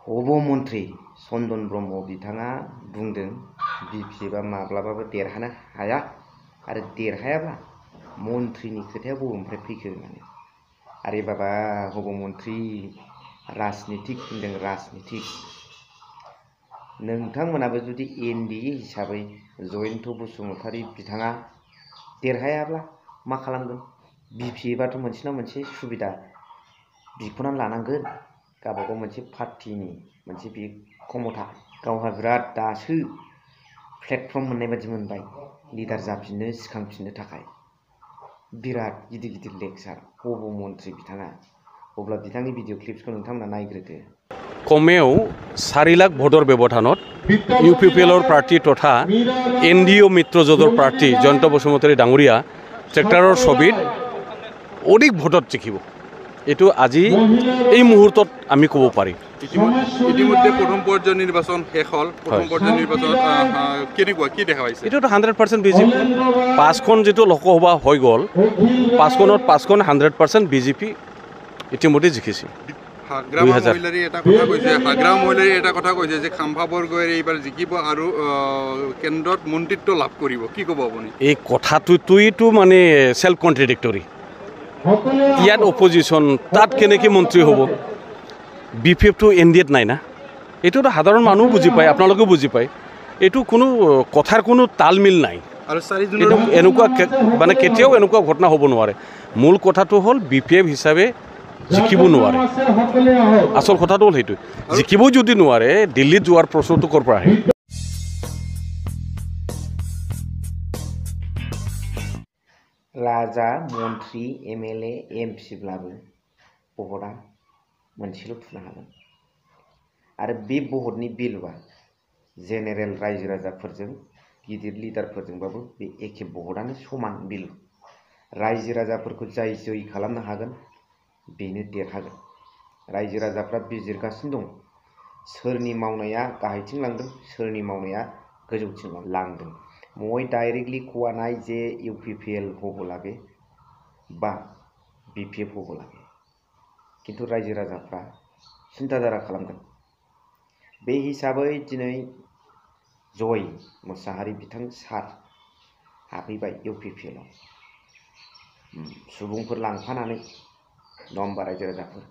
हब मन्त्री चन्दन ब्रह्म बिथाङा बुंदों बिपिएफआ माब्लाबाबो देरहानो हाया आरो देरहायाब्ला मन्त्रिनि खोथाया बबेनिफ्राय फैखो होननानै। आरे बाबा हब मन्त्री राजनितिक होनदों राजनितिक। नोंथांमोनाबो जुदि एनडिए हिसाबै जयन्त बसुमतारी बिथाङा देरहायाब्ला मा खालामगोन? बिपिएफआथ' मोनसे ना मोनसे सुबिदा बिख'नानै लानांगोन। गावबागाव मोनसे पार्टिनि मोनसे बे क्षमता गावहा बिराद दासो प्लेटफर्म मोननाय बायदि मोनबाय लिडार जाफिननो सिखांफिननो थाखाय बिराद गिदिर गिदिर लेक्सार हब मन्त्री बिथाङा। अब्ला बिथांनि भिडिअ क्लिप्सखौ नोंथांमोना नायग्रोदो। कमेव 4 लाख भोटर व्यवधानत इउपिपिएलर पार्टी तथा एनडिए मित्रजोटर पार्टी जयंत बसुमतारी डांगरिया ट्रेक्टरर छबित अधिक भोटत जिकिब एटू আজি এই মুহূৰ্তত আমি ক'ব পাৰি। ইতিমধ্যে প্ৰথম পৰ্যায়ৰ নিৰ্বাচন শেষ হ'ল। প্ৰথম পৰ্যায়ৰ নিৰ্বাচনত কেনেকুৱা কি দেখা পাইছে? এইটোতো 100% বিজেপি। 5খন যেটো লোকসভা হৈ গ'ল 5খনত 5খন 100% বিজেপি ইতিমধ্যে জিকিছে। হাগ্ৰা মহিলাৰী এটা কথা কৈছে যে খাম্ভা বৰগোহাঁই এইবাৰ জিকিব আৰু কেন্দ্ৰত মন্ত্ৰিত্ব লাভ কৰিব। কি ক'ব আপুনি? এই কথাটোতো মানে সেলফ কন্ট্ৰাডিক্টৰি। ইয়াত অপজিশ্যন তাত কেনেকৈ মন্ত্ৰী হ'ব? বিপিএফটো এনডিএত নাই না। এইটোতো সাধাৰণ মানুহ বুজি পায়, আপোনালোকেও বুজি পায়। এইটো কোনো কথাৰ কোনো তালমিল নাই আৰু এনেকুৱা মানে কেতিয়াও এনেকুৱা ঘটনা হ'ব নোৱাৰে। মূল কথাটো হ'ল বিপিএফ হিচাপে জিকিব নোৱাৰে। আচল কথাটো হ'ল সেইটো জিকিব যদি নোৱাৰে দিল্লীত যোৱাৰ প্ৰশ্নটো ক'ৰ পৰা আহে? राजा मन्त्री एमएलए एमपिब्लाबो भटआ मोनसेल' थुनो हागोन आरो बे भटनि भेलुआ जेनेरेल रायजो राजाफोरजों गिदिर लिडारफोरजोंबाबो बे एखे भटआनो समान भेलु। रायजो राजाफोरखौ जाय जय खालामनो हागोन बेनो देरहागोन। रायजो राजाफ्रा बिजिरगासिनो दं सोरनि मावनाया गाहायथिं लांदों सोरनि मावनाया गोजौथिं लांदों। মই ডাইরেক্টলি কোয়া নাই যে ইউপিপিএল হব লাগে বা বিপিএফ হব লাগে, কিন্তু রাইজো রাজাफ्रा চিন্তাধাरा खालामगोन। बे हिसाबै दिनै जय मुसाहारि बिथां सार हाबहैबाय इउपिपिएलआव सुबुंफोर लांफानानै नङा होमबा रायजो राजाफोर।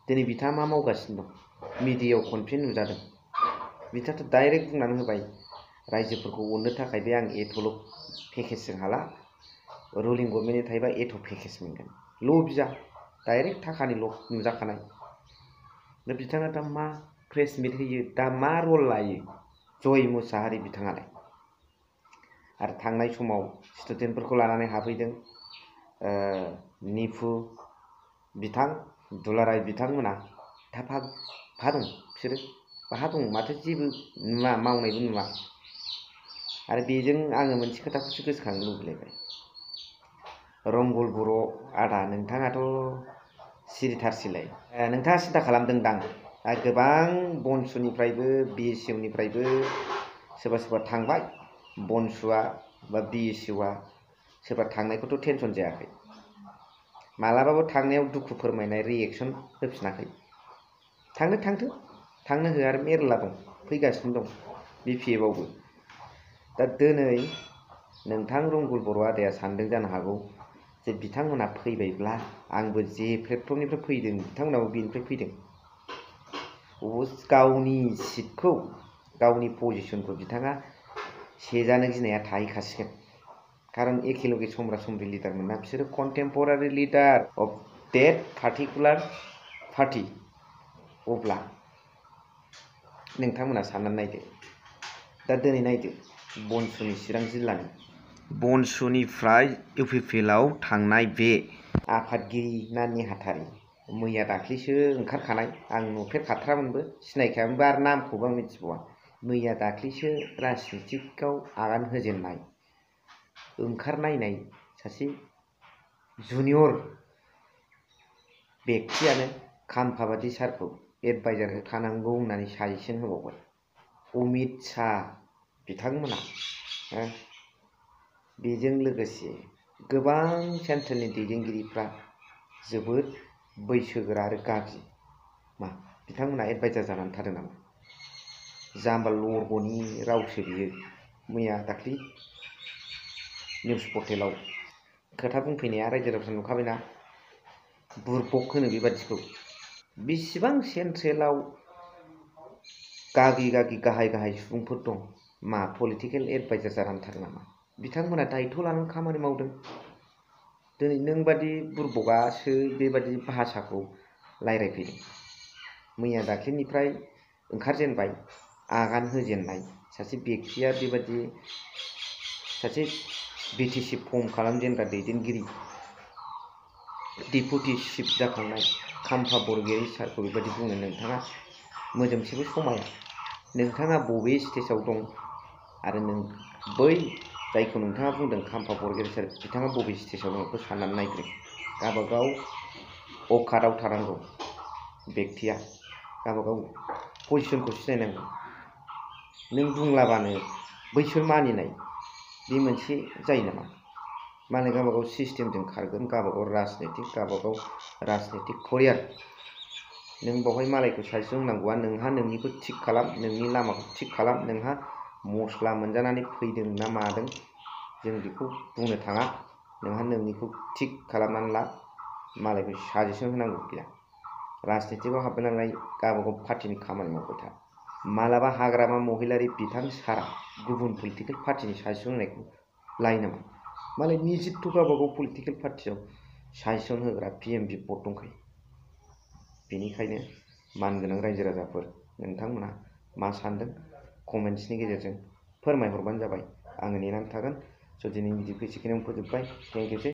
दिनै बिथाङा मा मावगासिनो दं? मिडियायाव खनफे नुजादों बिथाङाथ' डाइरेक्ट बुंनानै होबाय रायजोफोरखौ अननो थाखाय बे आं एथ'ल' पेकेजजों हाला, रुलिं गभर्नमेन्टनि थायोबा एथ' पेकेज मोनगोन। लबिया डाइरेक्ट थाखानिल' नुजाखानाय। दा बिथाङा दा मा प्रेस मिट होयो, दा मा रल लायो जय मुसाहारि बिथाङालाय? आरो थांनाय समाव स्टुडेन्टफोरखौ लानानै हाबहैदों निफु बिथां दुलाराय बिथांमोना। दा बहा दं बिसोरो? बहा दं? माथो जेबो नुवा, मावनायबो नुवा। आरो बेजों आङो मोनसे खोथाखौसो गोसोखांनो लुबैलायबाय। रंगल बर' आदा नोंथाङाथ' सिरिथारसैलाय। नोंथाङा सिन्था खालामदोंदां गोबां बनसुनिफ्रायबो बिएसइउनिफ्रायबो सोरबा सोरबा थांबाय। बनसुआ बा बिएसइउआ सोरबा थांनायखौथ' टेनसन जायाखै, मालाबाबो थांनायाव दुखु फोरमायनाय रिएक्सन होफिनाखै। थांनो हो आरो मेरला दं फैगासिनो दं बिपिएफआवबो। दा दिनै नोंथां रंगल बर' आदाया सानदों जानो हागौ जे बिथांमोना फैबायब्ला आंबो जे प्लेटफर्मनिफ्राय फैदों बिथांमोनाबो बेनिफ्राय फैदों। गावनि सिटखौ गावनि पजिसनखौ बिथाङा सेजानो गिनाया थाहैखासिगोन। खारन एखेलगे समब्रा समब्रि लिडार मोना बिसोरो contemporary leader of date particular party. अब्ला नोंथांमोना साननानै नायदो। दा दिनै नायदो बनसुनि चिरां जिल्लानि बनसुनिफ्राय इउपिपिएलआव थांनाय बे आफादगिरि ना नेहाथारि मैया दाख्लैसो ओंखारखानाय। आं नुफेरखाथारामोनबो सिनायखायामोनबो आरो नामखौबो आं मिथिबावा। मैया दाख्लैसो राजनितिकआव आगान होजेननाय ओंखारनायनाय सासे जुनियर बेक्तियानो खाम्फाबादि सारखौ एडभाइजार होखानांगौ होननानै साजेसन होबावबाय। अमित शाह बिथांमोना बेजों लोगोसे गोबां सेन्ट्रेलनि दैदेनगिरिफ्रा जोबोद बैसोगोरा आरो गाज्रि। मा बिथांमोना एडभाइजार जानानै थादों नामा? जाम्बा लरग'नि रावसो बियो मैया दाख्लि निउस पर्टेलाव खोथा बुंफैनाया रायजो राजाफ्रा नुखाबायना बुरबक होनो बेबादिखौ। बेसेबां सेन्ट्रेलाव गागि गाहाय गाहाय सुबुंफोर दं मा पलिटिकेल एडभाइजार जानानै थादों नामा? बिथांमोना दायित्व लानानै खामानि मावदों। दिनै नों बादि बुरबकआसो बेबादि भाषाखौ रायज्लायफैदों। मैया दाख्लिनिफ्राय ओंखारजेनबाय आगान होजेननाय सासे बेक्तिया बेबादि सासे बिटिसि फर्म खालामजेनग्रा दैदेनगिरि डिपुटि चिफ जाखांनाय खाम्फा बरगयारी सारखौ बेबादि बुंनो नोंथाङा मोजोमसेबो समाया। नोंथाङा बबे स्टेजाव दं आरो नों बै जायखौ नोंथाङा बुंदों खाम्फा बरगयारी सार बिथाङा बबे स्टेजाव दं बेखौ साननानै नायग्रो। गावबागाव अकातआव थानांगौ बेक्तिया, गावबागाव पजिसनखौ सिनायनांगौ। नों बुंलाबानो बैसोर मानिनाय बे मोनसे जायो नामा? मालाय गावबागाव सिस्टेमजों खारगोन, गावबागाव राजनितिक केरियार। नों बावहाय मालायखौ साजेसन होनांगौआ नोंहा नोंनिखौ थिग खालाम, नोंनि लामाखौ थिग खालाम। नोंहा मस्ला मोनजानानै फैदों ना मादों जों बेखौ बुंनो थाङा। नोंहा नोंनिखौ थिग खालामनानै ला, मालायखौ साजेसन होनांगौ गैया। राजनितिकआव हाबनानै गावबागाव पार्टिनि खामानि मावबाय था। मालाबा हाग्रामा महिलारि बिथां सारा गुबुन पलिटिकेल पार्टिनि साजेसन होनायखौ लायो नामा? मालाय निजिथ' गावबागाव पलिटिकेल पार्टियाव साजेसन होग्रा पिएमबि पद दंखायो। बेनिखायनो मानगोनां रायजो राजाफोर नोंथांमोना मा सानदों कमेन्ट्सनि गेजेरजों फोरमायहरबानो जाबाय। आङो नेनानै थागोन। स' दिनैनि भिडिअखौ एसेखिनियावनो फोजोबबाय। थेंक इउ सै।